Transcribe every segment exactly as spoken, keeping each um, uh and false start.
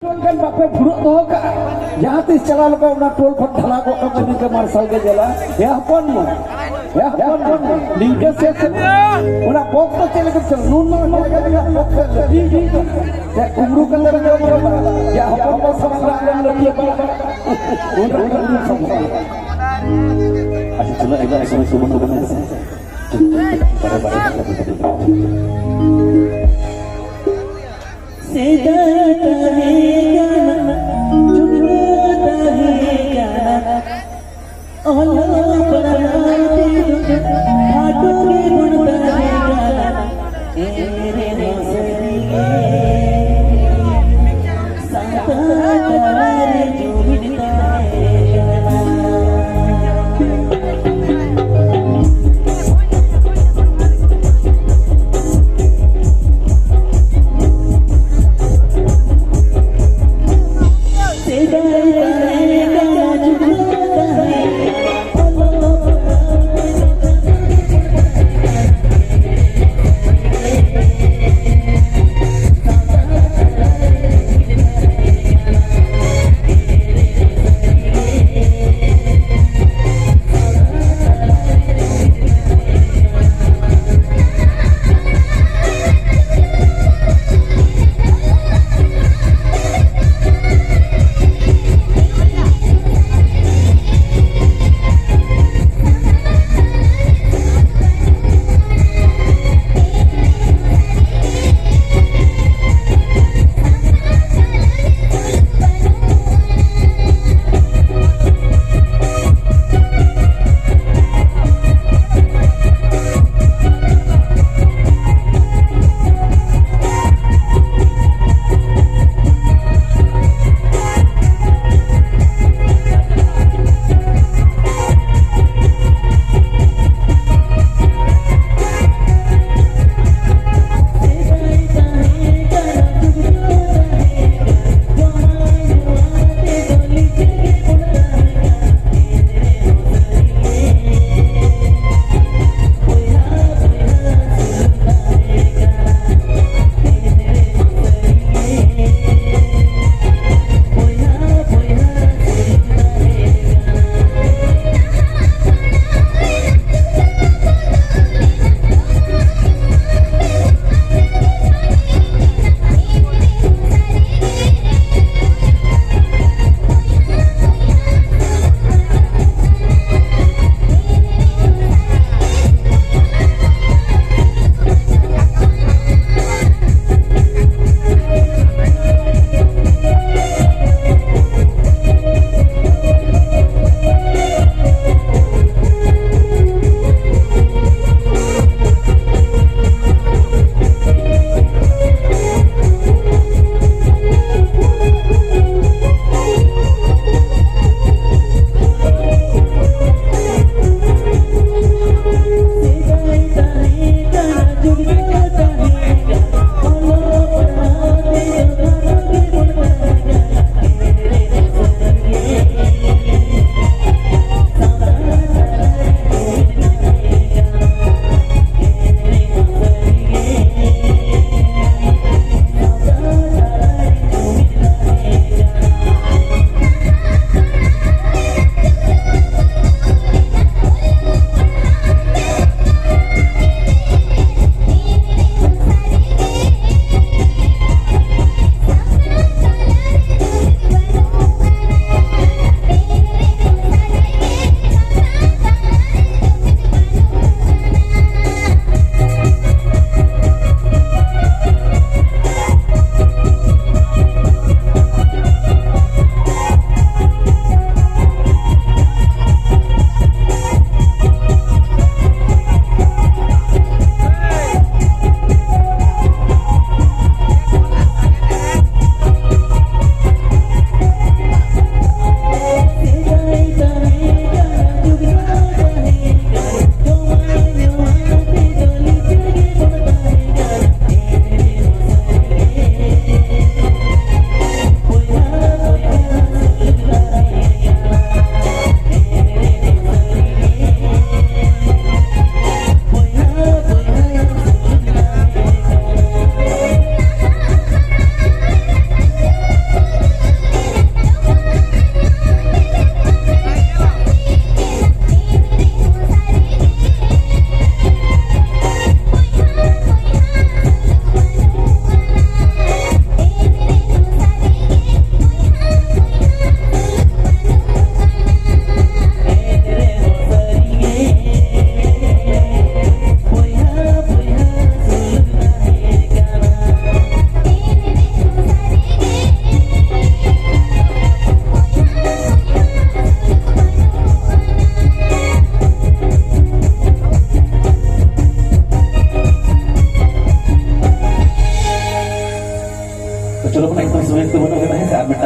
Toll ᱜᱟᱱ ᱵᱟᱯᱮ ᱵᱷᱩᱲᱟᱹᱜ ᱫᱚᱦᱚ ᱠᱟᱜᱼᱟ᱾ ᱡᱟᱦᱟᱸ ᱛᱤᱥ ᱪᱟᱞᱟᱣ ᱞᱮᱠᱟ ᱚᱱᱟ ᱴᱳᱞ ᱠᱷᱚᱱ ᱰᱷᱟᱞᱟ ᱜᱚᱫ ᱠᱟᱛᱮ ᱱᱤᱝᱠᱟᱹ ᱢᱟᱨᱥᱟᱞ ᱜᱮ ᱧᱮᱞᱟ᱾ ᱦᱮ ᱦᱚᱯᱚᱱ ᱢᱟ, ᱦᱮ ᱦᱚᱯᱚᱱ ᱢᱟ, ᱱᱤᱝᱠᱟᱹ ᱥᱮ ᱚᱱᱟ ᱵᱚᱠᱥ ᱫᱚ ᱪᱮᱫ ᱞᱮᱠᱟ ᱪᱚ ᱱᱩᱱ ᱢᱟ ᱚᱱᱟ ᱞᱮᱠᱟ ᱛᱮᱜᱮ ᱵᱚᱠᱥ ᱨᱮ ᱞᱟᱹᱴᱤ ᱦᱤᱡᱩᱜ ᱠᱟᱱᱟ᱾ ᱥᱮ ᱠᱩᱢᱵᱽᱲᱩ ᱠᱟᱛᱮ ᱨᱮᱜᱮ ᱚᱱᱟ ᱫᱚ ᱡᱟ ᱦᱚᱯᱚᱱ ᱢᱟ ᱥᱟᱢᱟᱝ ᱨᱮ ᱟᱞᱚᱢ ᱞᱟᱹᱴᱤᱭᱟ ᱵᱟᱝ᱾ ᱩᱱ ᱨᱮ ᱩᱱ ᱥᱟᱢᱟᱝ ᱨᱮ᱾ ᱟᱪᱪᱷᱟ, ᱪᱚᱞᱚ, ᱮᱴᱟᱜ ᱥᱚᱢᱚᱭ ᱥᱚᱢᱚᱭ ᱠᱚ ᱵᱟᱹᱱᱩᱜᱼᱟ ᱥᱮ? ᱵᱟᱨᱮ ᱵᱟᱨᱮ ᱠᱟᱛᱮ ᱥᱮᱫᱟᱭ ᱛᱟᱦᱮᱸ ᱠᱟᱱᱟ, ᱡᱩᱜᱽ ᱛᱟᱦᱮᱸ ᱠᱟᱱᱟ, ᱚᱞᱚᱜ ᱯᱟᱲᱦᱟᱣ ᱛᱮᱫᱚ ᱠᱷᱟᱴᱚ ᱜᱮᱵᱚᱱ ᱛᱟᱦᱮᱸ ᱠᱟᱱᱟ, ᱮᱱ ᱨᱮᱦᱚᱸ ᱥᱟᱹᱨᱤ ᱜᱮ ᱥᱟᱱᱛᱟᱲ ᱛᱟᱞᱟ ᱨᱮ ᱡᱩᱢᱤᱫ ᱛᱟᱦᱮᱸ ᱠᱟᱱᱟ᱾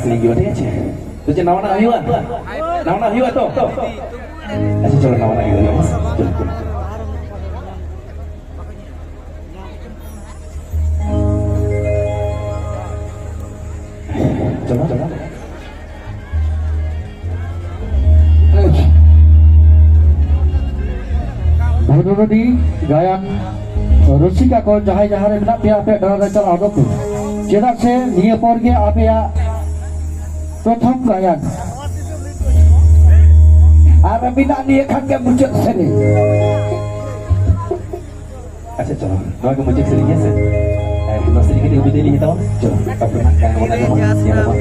ᱥᱮᱨᱮᱧ ᱦᱩᱭᱩᱜᱼᱟ, ᱴᱷᱤᱠ ᱟᱪᱷᱮ? ᱛᱚ ᱪᱮᱫ ᱱᱟᱣᱟᱱᱟᱜ ᱦᱩᱭᱩᱜᱼᱟ? ᱱᱟᱣᱟᱱᱟᱜ ᱦᱩᱭᱩᱜᱼᱟ ᱛᱚ? ᱟᱪᱪᱷᱟ, ᱪᱚᱞᱚ, ᱱᱟᱣᱟᱱᱟᱜ ᱜᱮ ᱦᱩᱭᱩᱜᱼᱟ᱾ ᱪᱚᱞᱚ, ᱪᱚᱞᱚ᱾ ᱪᱚᱞᱚ, ᱪᱚᱞᱚ᱾ ᱵᱷᱚᱫᱨᱚᱰᱤ ᱜᱟᱭᱟᱱ ᱨᱩᱥᱤᱠᱟ ᱠᱚ, ᱡᱟᱦᱟᱸᱭ ᱡᱟᱦᱟᱸ ᱨᱮ ᱢᱮᱱᱟᱜ ᱯᱮᱭᱟ, ᱟᱯᱮᱭᱟᱜ ᱰᱟᱦᱟᱨ ᱨᱮ ᱪᱟᱞᱟᱣ ᱦᱚᱫᱚᱜ ᱯᱮ, ᱪᱮᱫᱟᱜ ᱥᱮ ᱱᱤᱭᱟᱹ ᱯᱚᱨ ᱜᱮ ᱟᱯᱮᱭᱟᱜ ᱯᱨᱚᱛᱷᱚᱢ ᱜᱟᱭᱟᱱ᱾ ᱟᱨ ᱢᱮᱱᱟᱜ ᱱᱤᱭᱟᱹ ᱠᱷᱟᱱ ᱜᱮ ᱢᱩᱪᱟᱹᱫ ᱥᱮᱨᱮᱧ᱾ ᱟᱪᱪᱷᱟ, ᱪᱚᱞᱚ, ᱱᱚᱣᱟ ᱜᱮ ᱢᱩᱪᱟᱹᱫ ᱥᱮᱨᱮᱧ, ᱦᱮᱸ ᱥᱮ? ᱦᱮᱸ, ᱱᱚᱣᱟ ᱥᱮᱨᱮᱧ ᱠᱟᱛᱮ ᱜᱮ ᱵᱤᱫᱟᱹᱭ ᱞᱤᱧ ᱦᱟᱛᱟᱣᱟ᱾ ᱪᱚᱞᱚ, ᱛᱟᱨᱯᱚᱨᱮ ᱦᱟᱸᱜ ᱜᱟᱱ ᱵᱚᱱ ᱟᱸᱡᱚᱢᱟ, ᱧᱮᱞ ᱟᱵᱚᱱ᱾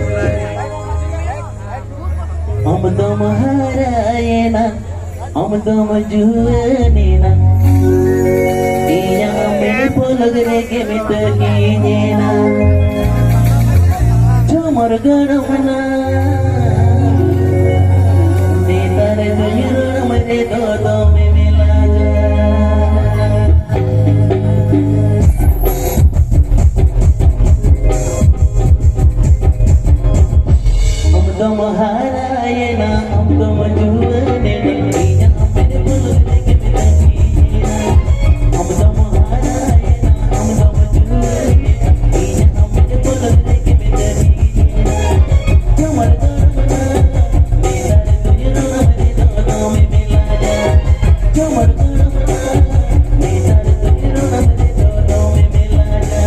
ᱟᱢ ᱫᱚᱢ ᱦᱟᱨᱟᱭᱮᱱᱟ, ᱟᱢ ᱫᱚᱢ ᱡᱩᱣᱟᱹᱱᱮᱱᱟ, ᱤᱧᱟᱜ ᱢᱮᱫ ᱯᱚᱞᱚᱠ ᱨᱮᱜᱮᱢ ᱛᱟᱹᱠᱤᱧᱮᱱᱟ᱾ ᱡᱷᱩᱢᱩᱨ ᱜᱟᱲᱚᱢ ᱱᱟ, ᱱᱮᱛᱟᱨ ᱫᱚ ᱨᱚᱲ ᱨᱮᱫᱚ ᱫᱚᱢᱮᱢ ᱞᱟᱡᱟ᱾ ᱟᱢ ᱫᱚᱢ ᱦᱟᱨᱟᱭᱮᱱᱟ, ᱟᱢ ᱫᱚᱢ ᱡᱩᱣᱟᱹᱱᱮᱱᱟ, ᱤᱧᱟᱜ ᱢᱮᱫ ᱯᱚᱞᱚᱠ ᱨᱮᱜᱮᱢ ᱛᱟᱹᱠᱤᱧᱮᱱᱟ᱾ ᱟᱢ ᱫᱚᱢ ᱦᱟᱨᱟᱭᱮᱱᱟ, ᱟᱢ ᱫᱚᱢ ᱡᱩᱣᱟᱹᱱᱮᱱᱟ, ᱤᱧᱟᱜ ᱢᱮᱫ ᱯᱚᱞᱚᱠ ᱨᱮᱜᱮᱢ ᱛᱟᱹᱠᱤᱧᱮᱱᱟ᱾ ᱡᱷᱩᱢᱩᱨ ᱜᱟᱲᱚᱢ ᱱᱟ, ᱱᱮᱛᱟᱨ ᱫᱚ ᱨᱚᱲ ᱨᱮᱫᱚ ᱫᱚᱢᱮᱢ ᱞᱟᱡᱟ᱾ ᱡᱷᱩᱢᱩᱨ ᱜᱟᱲᱚᱢ ᱱᱟ, ᱱᱮᱛᱟᱨ ᱫᱚ ᱨᱚᱲ ᱨᱮᱫᱚ ᱫᱚᱢᱮᱢ ᱞᱟᱡᱟ᱾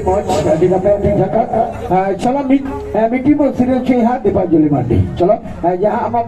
ᱢᱚᱡᱽ, ᱟᱹᱰᱤ ᱱᱟᱯᱟᱭ, ᱟᱹᱰᱤ ᱡᱷᱟᱠᱟᱥ᱾ ᱟᱨ ᱪᱚᱞᱚ ᱢᱤᱫ, ᱟᱨ ᱢᱤᱫᱴᱤᱡ ᱵᱚᱱ ᱥᱤᱨᱤᱭᱟᱞ ᱦᱚᱪᱚᱭᱟ ᱦᱟᱸᱜ, ᱫᱤᱯᱟᱧᱡᱚᱞᱤ ᱢᱟᱨᱰᱤ᱾ ᱪᱚᱞᱚ, ᱟᱨ ᱡᱟᱦᱟᱸ ᱟᱢᱟᱜ